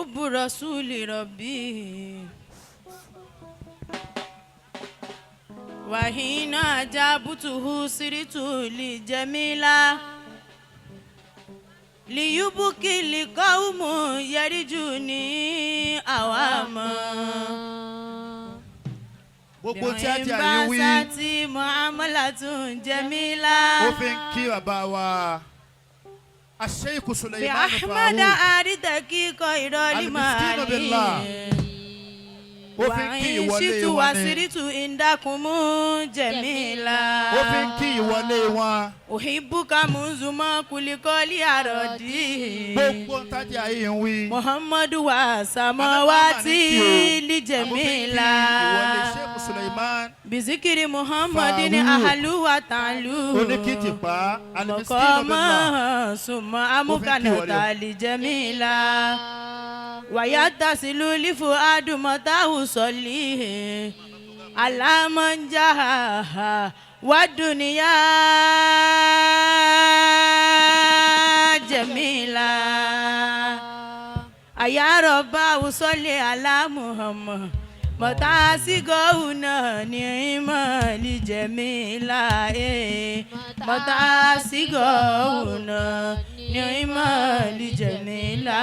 حب رسول ربي وحين أجابته سرت لجميلة ليبكي لقوم يرجوني أواما. Gbogbo tí a jẹ́ àyè wí, بإنباسة معاملة جميلة. Ó fi ń kí bàbá wa Sheikh Suleiman بأحمد Farouk. أردك خير Al-Miskinu billah. المال. Ó fi ń kí ìwọlé وعشت wọn ni. وسرت عندكم جميلا. Ó fi ń kí ìwọlé wọn. أحبك منذ ما كل قولي أردي. Gbogbo ń tajà yìí ń wí. محمد وسماوات Ìwọlé لجميلا. Sheikh Suleiman بذكر محمد Farouk. أهل وتعلو. Oníkìtìpá Al-Miskinu billah. مقاما ثم أمكنت لجميلا. ويتصل لفؤاد متى أصليه على من جاء والدنيا جميلة. يا رب أصلي على محمد متى سيغونا نعم لجميلة. متى سيغونا نعم لجميلة.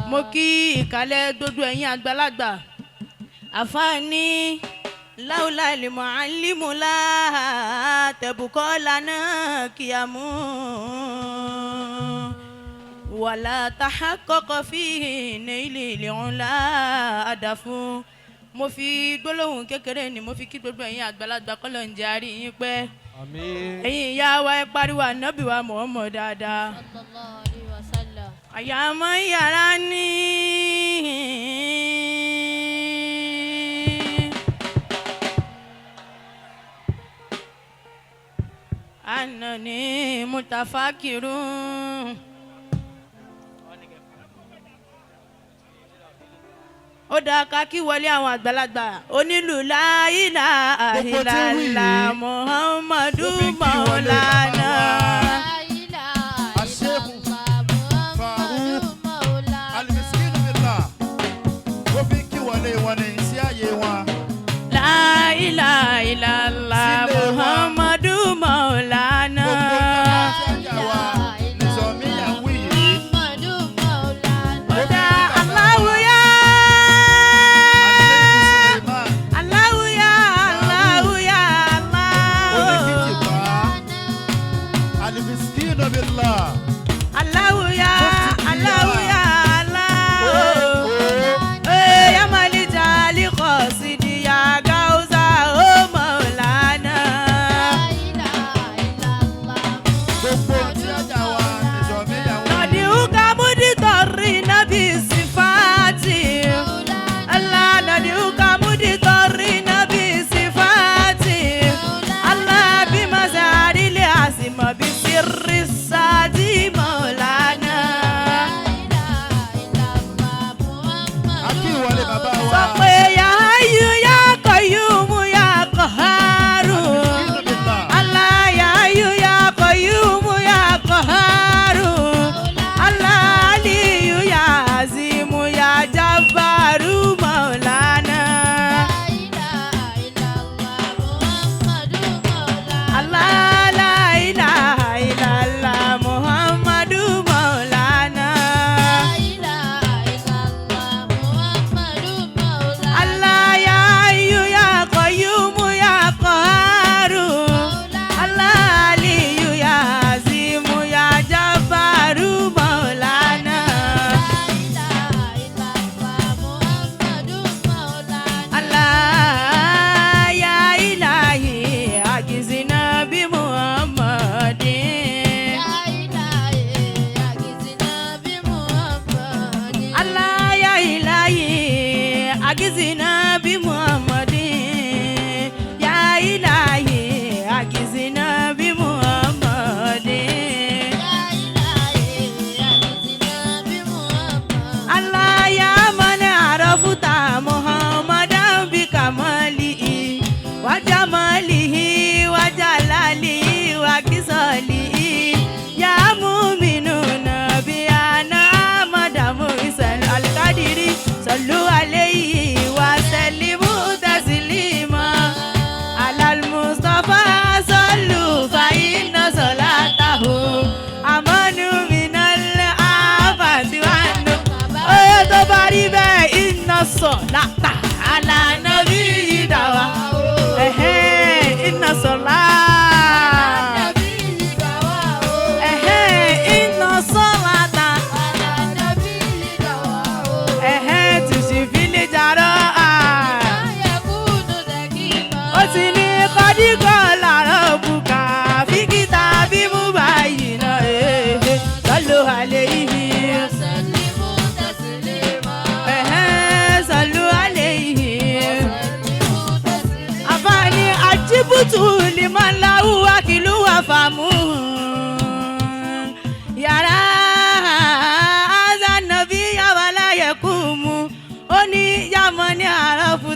Mo kí ìkàlẹ̀ gbogbo ẹ̀yin àgbàlagbà àfààní láwùlà ìlìmọ̀ àlìmúlà tẹ̀bùkọ́ lànà kíámù wàlà tàhákọ́kọ́ fíhì ní ilé ìlẹ̀húnlá àdàfún. Mo fi gbólóhùn kékeré ni mo fi kí gbogbo ẹ̀yin àgbàlagbà kọ́lọ̀ ń jẹ́ àárín yín pẹ́. Àmín. Ẹ̀yin ìyá wa, ẹ pariwo ànábì wa Muhammad dáadáa. Sallallahu alayhi wa sallam. Àyàmọ́ yàrá ní. Ànàní mutafakirun. Ó dáa ká kí wọlé àwọn àgbàlagbà onílù láìlà Gbogbo tí ń wí àìlàlà yìí, Muhammadu ó fi ń kí wọlé Maulana. bàbá wa. La ilaha Sheikh illallah Farouk Muhammadu Maulana. Al-Miskinu billah. Ó fi ń kí wọlé wọn ni sí àyè wọn. La ilaha illallah Sílé wa. Muhammadu Maulana. Gbogbo ìjọba tí a jà wá nìsọ̀míyà ń wí yìí. Muhammadu Maulana. Ó dá Allahu ya. Sheikh Suleiman Allahu ya, Allahu ya, Allah. Oníkìtìpá Al-Miskinu billah. Allahu ya, Allahu ya, Allah. Ó Eh, ya malija li qasidi ya gauza o Maulana. La ilaha illallah Gbogbo tí a jà wá nìsọ̀míyà ń wí yìí. Nadiuka muditori nabi sifati. Maulana. Allah nadiuka muditori nabi sifati. Allah bimazari li asima bisirri sadi Maulana. La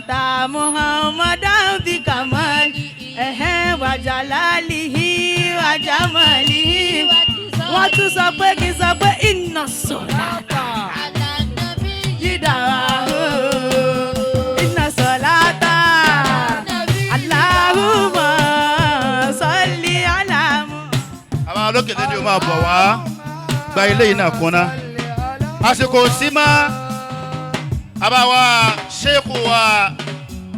Muhammadan bi kamali ẹ̀hẹ́n wa jalalihi wa jamalihi. Wọ́n tún sọ pé kí n sọ pé inna salata yídàrá inna salata Allahumma salli ala Àwọn olókè dédé o máa bọ̀ wá gba ilé yìí náà kúnná. Àsìkò sí mọ́ àbáwá sheikh wa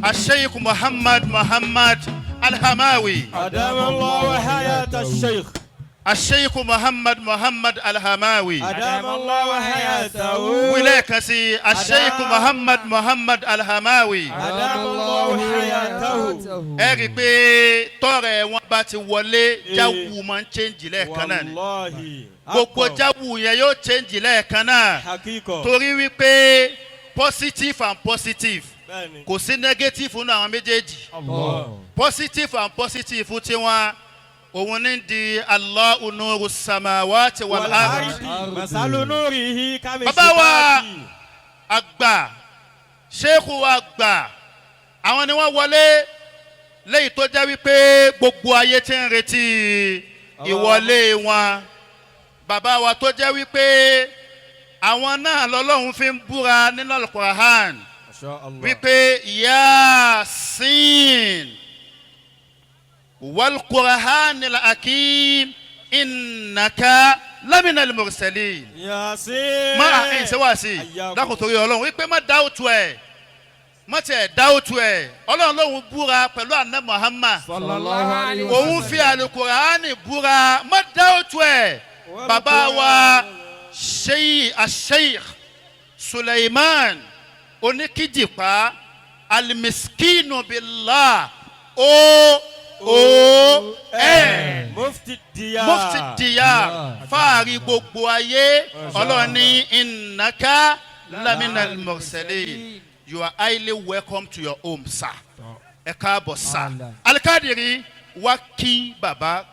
asheikh Muhammad Muhammad Alhamawi. أدام الله حياة الشيخ. Asheikh Muhammad Muhammad Alhamawi. أدام الله حياته. Wílẹ̀ kan sí asheikh Muhammad Muhammad Alhamawi. أدام الله حياته. Ẹ rí i pé tọrẹ wọn bá ti wọlé, jáwù máa ń change lẹ́ẹ̀kan náà ni. والله. Gbogbo jáwù yẹn yóò change lẹ́ẹ̀kan náà. حقيقة. Torí wípé positive and positive, Bẹ́ẹ̀ni. kò sí negative nínú àwọn méjèèjì. Allah. Positive and positive tiwọn òun ní di Allahu nuru samawati wal ard. مثل نوره كمشكاة. Bàbá wa àgbà, sheikh wa àgbà, àwọn ni wọ́n wọlé léyìí tó jẹ́ wípé gbogbo ayé ti ń retí ìwọlé wọn. Bàbá wa tó jẹ́ wípé àwọn náà lọ́lọ́run fi ń búra nínú Al-Qur'an ما شاء الله. wípé Yasin wal-Qur'anil hakim innaka laminal mursalin. Yasin. Má ẹ̀ ṣe wá sí i. Ayyakum. Dákun torí Ọlọ́run wípé má dáwùtú ẹ̀, má tiẹ̀ dáwùtú ẹ̀. Ọlọ́run lòun búra pẹ̀lú àná Muhammad. Sallallahu alayhi wa Òun fi Àlùkùránì búra, má dáwùtú ẹ̀. Bàbá wa Sheikh Asheikh Suleiman Oníkìjìpá Alimiskinu Billah o o ẹ Mufti Diyar. Mufti Diyar, fáàrí gbogbo ayé. Ọlọ́run ní innaka laminal mursalin. You are highly welcome to your home, sir. Ẹ káàbọ̀, sir. Alikadiri wa kí bàbá.